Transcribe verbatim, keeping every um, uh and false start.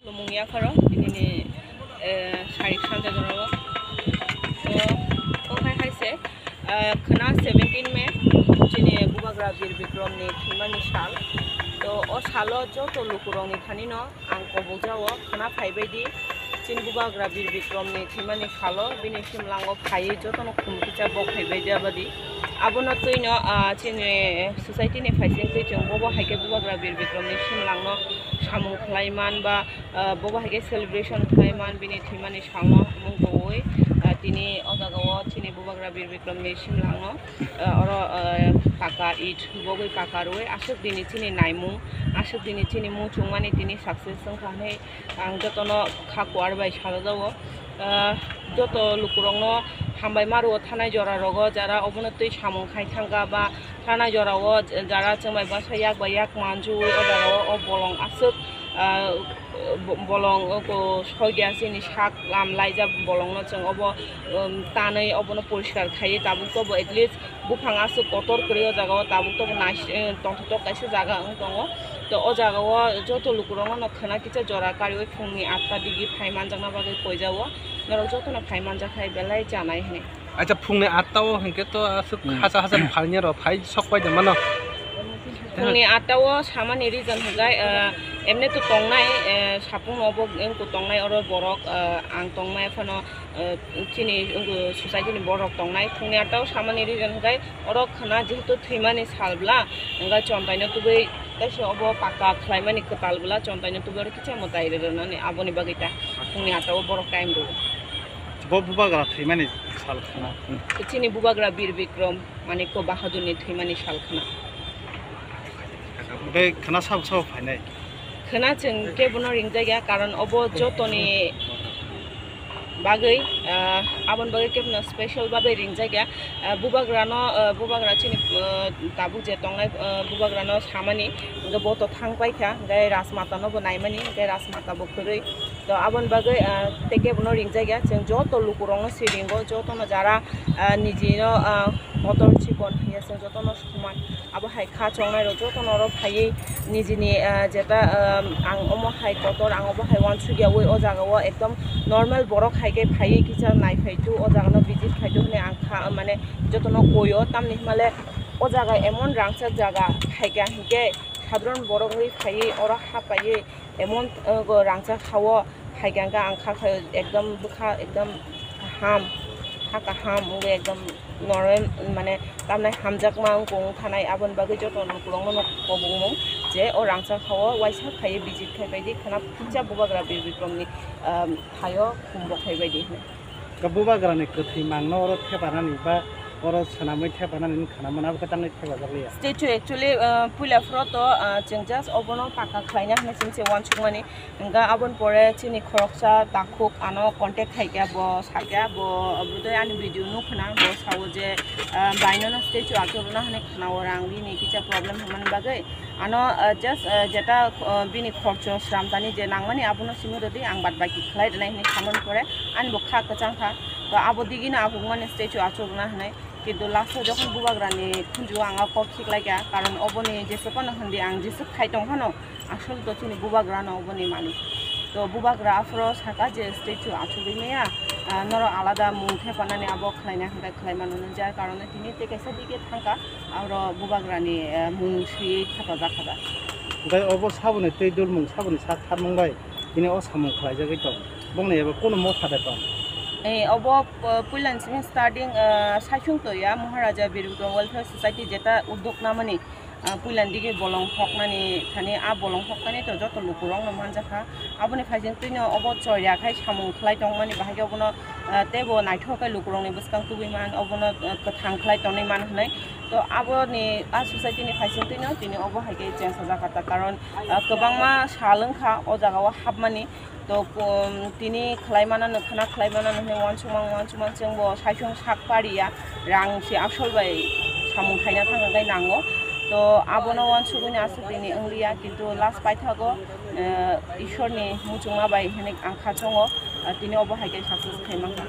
Lumung yapharo, tinini, eh, sari sanja jorao. So, okhai hai se, eh, khwna seventeen May, chini Bubagra Bir Bikrom ni thwimani sal. To, o salo joto lukurokni thani no ang kobok jao, khwna phaibai di, chini Bubagra Bir Bikrom ni thwimani salo, bini simlango phaiwi jotono khum kisa bok phaibai jabadi. Abono twino, ah, chini society ni phaising twi chwng bobo hai khe Bubagra Bir Bikrom ni simlangno samung khlai man ba, ah, bobo hai khe celebration khlai man bini thwimani salno mung tongwi, ah, tini o jaga o chini Bubagra Bir Bikrom ni simlangno, ah, oro, ah, paka it bogwi paka rwui aswk dini chini naimung, aswk dini chini muchungmani tini success wngkha hwnwi ang jotono kha kuar bai salajao. Ah, joto lukurokno hambai ma rwo thanai jora rogo, jara obono twi samung khai thangkha ba thanai jora o jara chwng bai bwsa yak bai yak manjui o jora o, o bolong aswk, ah, bo-, bolong o ko sogya chini sak lam laijak bolongno chwng obo, um, tanwi obono poriskar khaiwi tabuk tobo at least buphang aswk kotor kwrwi o jaga o tabuk tobo nais-, eh, tongthok kaisa jaga wng tongo. To o jaga o joto lukurokno no khwna kisa jora kariwi phungni atta digi phai manjakna bagwi koijao. Norok jotono phai manjak hai belai chanai hwnwi. Acha phungni atta o hinkhe to aswk Hmm. hasa hasa phalnya rok phai sok pai de mano. Phungni atta o samani reason hwnkhe, eh, emne to tongnai, eh, sapung no bo wngkuk tongnai oro borok, eh, ang tongmai phano, eh, chini wngkuk society ni borok tongnai. Phungni atta o samani reason hwnkhe oro khwna jehetu thwimani sal bla, hwnkhe chontai no tubui teisa obo paka khlaimani kwtal bla chontai no tubui oro kisa mwtai rwnani aboni bagwi ta phungni atta o borok time rwo. Bo bubagra thwimani sal khwna. Chini bubagra Bir Bikrom Manikya Bahadurni thwimani sal khwna. Oke, khwna sabo sabo phainai? Khwna chwng kebono ringjak ya, karon obo jotoni bagwi, ah, aboni bagwi kebono special bagwi ringjak ya. Ah, bubagrano, ah, bubagra chini, ah, tabuk je tongnai, ah, bubagrano samani, hwnkhe bo to thang paikha, hwnkhe Rajmata no bo naimani, hwnkhe Rajmata bo kwrwi. To aboni bagwi, ah, tei kebono ringjak ya, chwng joto lukurokno si ringo, jotono jara, ah, nijino, ah, kotor chikon hiya chwng jotono soman. Abo hai kha chongnai rok jotono oro phaiwi nijini, ah, jeta, ah, ang omo hai kotor, ang obo hai uansukyawi o jaga o ekdom normal borok hai khe phaiwi kisa naiphai tu o jaga no visit khai tu hwnwi ang kha, mane jotono koi o, tamni hwnmale o jaga emon rangchak jaga hai kha hinkhe sadharon borok wngwi phaiwi oro hapaiwi emon, uh, go rangchak ha o hai kha, ang kha khai ekdom bwkha ekdom kaham, ha kaham wngwi ekdom normal mane tamnai hamjakma wngkha wng thanai, aboni bagwi joto lukurokno no kobokmung je o rangchak ha o waisa phaiwi visit khai pai di khwna phunukjak bubagra Bir Bikromni, um, phaio khum bo khai bai di hwnwi. Ka bubagrani kwthwi mangno oro thepanani ba oro swnamwi thepanani wng khana mano, abo khe tamni thepajak liya. Statue actually, uh, puila phoro to, uh, chwng just obono paka khlaina hwnwi chwng se uansukmani. Hwnkha aboni pore chini khoroksa takhuk ano contact khaikha, bo sakha, bo bwdai ani video nukhwna, bo sao je, uh, baino no statue achukna hwnwi khwna o rang rini kisa problem hwnmani bagwi. Ano, ah, just, ah, jeta, ah, bini khorcho sramtani je nangmani abono simi rwdi, ang bad baki khlai rwnai hwnwi samani pore ani bo kha kwchang kha. To abo digino achukmani statue achukna hwnwi. Kintu last o jokhon bubagrani khunju o ang o kok khiklaikha, karon oboni jesukno hwndi ang jesuk khai tong phano asol to chini bubagrano oboni mani. To bubagra aphuru saka je statue achugwi maya, ah, norok alada mung thepanani abo khlaina hwnkhe khlai mano, jar karone tini tei kaisa dige thangkha. Aro bubagrani, eh, mung swi thepajak kha da. Bai obo saboni twi dulmung saboni sak tharmung bai tini o samung khlaijagwi tong. Bongni ebo kunu motha de tong? Eh, obo, eh, puilani simi starting, eh, Saichung Toya Maharaja Bir Bikram Welfare Society jeta uddok namani, eh, puilani dige bolong hoknani thani, a bolong hoknani to joto lukurokno manjakha. Aboni phaising twino obo choya khai samung khlai tongmani bahai khe obono, eh, teibo naithok khe lukurokni bwskang tubui man, obono, eh, kwthang khlai tonwi man hwnwi. To aboni a society ni phaising twino tini obo hai khe chengsa jakha ta, karon, eh, kwbangma sal wngkha o jaga o hapmani. To, um, tini khlai manano, khwna khlai manano hwnwi uansukma, uansukma chwngbo saichung sak pariya, rang se asol bai samung khaina thangkha khe nango. To abono uansugwini aswk dini wngliya, kintu last paithago, eh, Ishorni muchungma bai hwnwi ang kha chongo, eh, tini obo hai khe success khai mankha.